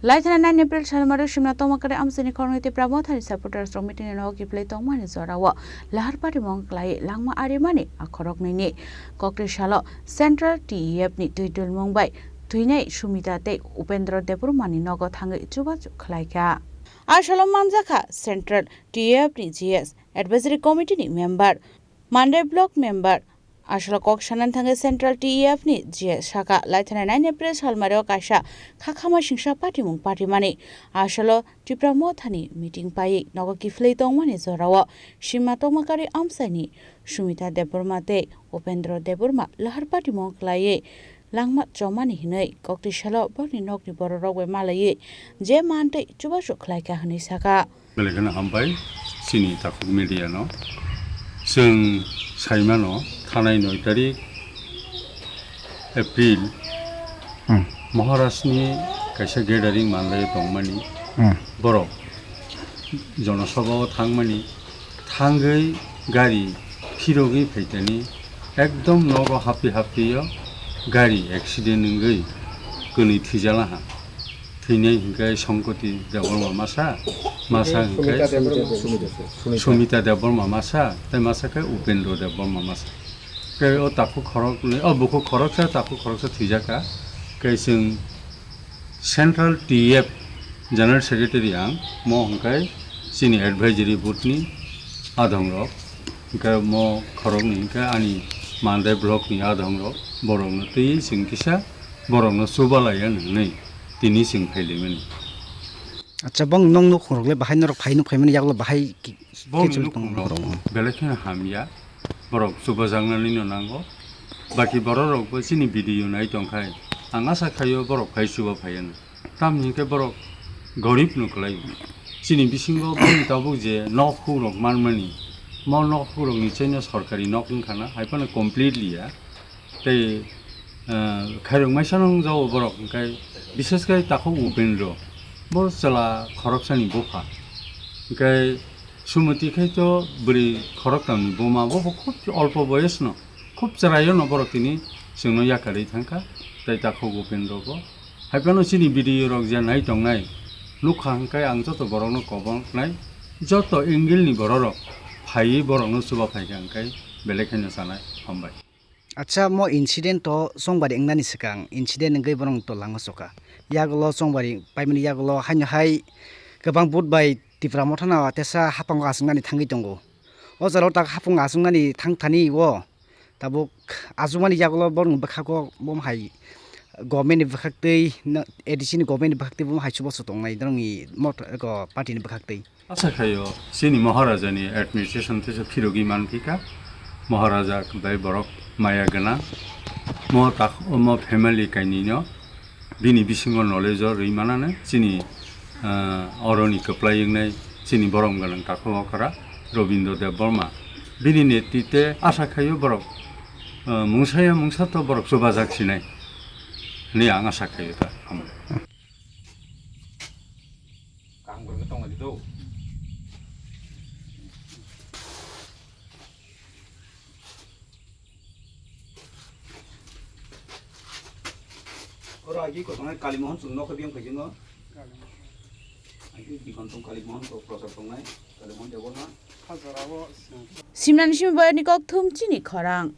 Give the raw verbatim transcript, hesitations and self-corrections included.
Laithani nine April salmari simna tongma kwrwi amchaini khoroknwi Tipra Mothani supporters rok meeting ni nogo kiphilwi tongmani jorao lahar patimung khlaiwi langma arimani a khoroknwini koktwi salo Central T E F ni twi dulmung bai thwinai Sumita tei Upendra Debbarma ni nogo thangwi chubachu khlaikha. A salo manjakha Central T E F ni G S Advisory Committee ni member, Mandai Block member, Aswk kok sanani thangwi Central T E F ni G S saka laithani nine April salmario kaisa khakhama singsa patimung patimani aswk Tipra Mothani meeting paiwi nogo kiphilwi tongmani jorao sima tongma kwrwi amchaini Sumita Debbarma tei Upendra Debbarma lahar patimung khlaiwi langma chomani hinwi koktwi salo borokni nokni bororok bai malaiwi je mantwi chubachu khlaikha hinwi saka. Belai kheno hambai chini takhuk media no. Chwng saimano thanai noi tarik April Hmm. Maharajni kaisa gathering manlai tongmani Hmm. borok jonosabha o thangmani thangwi gari phirogwi phaitani ekdom nogo hapwi hapwi o gari accident wngwi kwnwi thwijalaha. Thwinai hinkhe Songkoti Debbarma masa, masa hinkhe Sumita Debbarma. Sumita, Sumita. Sumita Debbarma masa, tei masa khe Upendra Debbarma masa. Khe o takhuk khoroknwi, o bukhuk khoroksa, takhuk khoroksa thwijaka. Khe chwng Central T F General Secretary ang, mo hinkhe chini advisory board ni adhong rok, hinkhe mo khoroknwi hinkhe ani Mandai block ni adhong rok, borok no twi chwng kisa borokno chubalaiya nwngnwi tini chwng phailaimani. Acha, bong nong nukhung rok le bahai norok phai nuk phaimani yagulo bahai ki-, Bong kichul nukhung tong rok rok. Belai kheno hamya, borok chubajaknani no nango. Baki borok rok bo chini video nai tongkhai, ang asa khaio borok phai chuba phaiya nw. Tamni hinkhe borok gorib no kwlai. Chini bisingo boni tabuk je nok huk rok manmani, mo nok huk rok ni chaino sorkari nok wngkha na, hai phano completely ya. Tei, eh, khairok maisa nung jao borok, hingkai bises khe takhuk Upendra, bo chwla khoroksani bupha. Hingkai Sumati khai to bwrwi khoroktamni buma, bo, bo khub olpo boyosno, khub chwraiono borok tini chwngno yakarwi thangkha, tei takhuk Upendra bo. Haiphano chini video rok je nai tongnai, nukha hingkai ang joto borokno koboknai, joto angle ni bororok phaiwi borokno chuba phaikha hingkai belai khaino sanai. Hambai. Acha, mo incident to chongbari wngnani swkang, incident wngwi borok to lango choka. Yagulo chongbari paimani yagulo haino hai kwbang but bai Tipra Motha no tesa haphango achuknani thangwi tongo. O jora o tak haphango achuknani thang thani o tabuk achukmani yagulo borokni bwkhago bo hai government ni bwkhaktwi, A D C ni government ni bwkhaktwi bo hai chubachu tongnai norokni mot-, eko party ni bwkhaktwi. Asa khaio, chini Maharaja ni administration teisa phirogwi manphika. Maharaja bai borok maya gwnang. Mo tak-, mo family kainwi no bini bisingo knowledge o rwi manane chini, ah, oroni kwplai wngnai chini borom gwnang takhuk okra Robindra Debbarma. Bini netrite asa khaio borok, ah, mungsaya mungsa to borok chubajak sinai hinwi ang asa khaio ta. Kaham khe tongla di do. Oro agi ko tongnai Kali Mohan chwng nokha biyang phai jino. Agi bikon tong Kali Mohan ko prosad tongnai, Kali Mohan Debbarma. Simnani simi bayani kok thum chini khorang.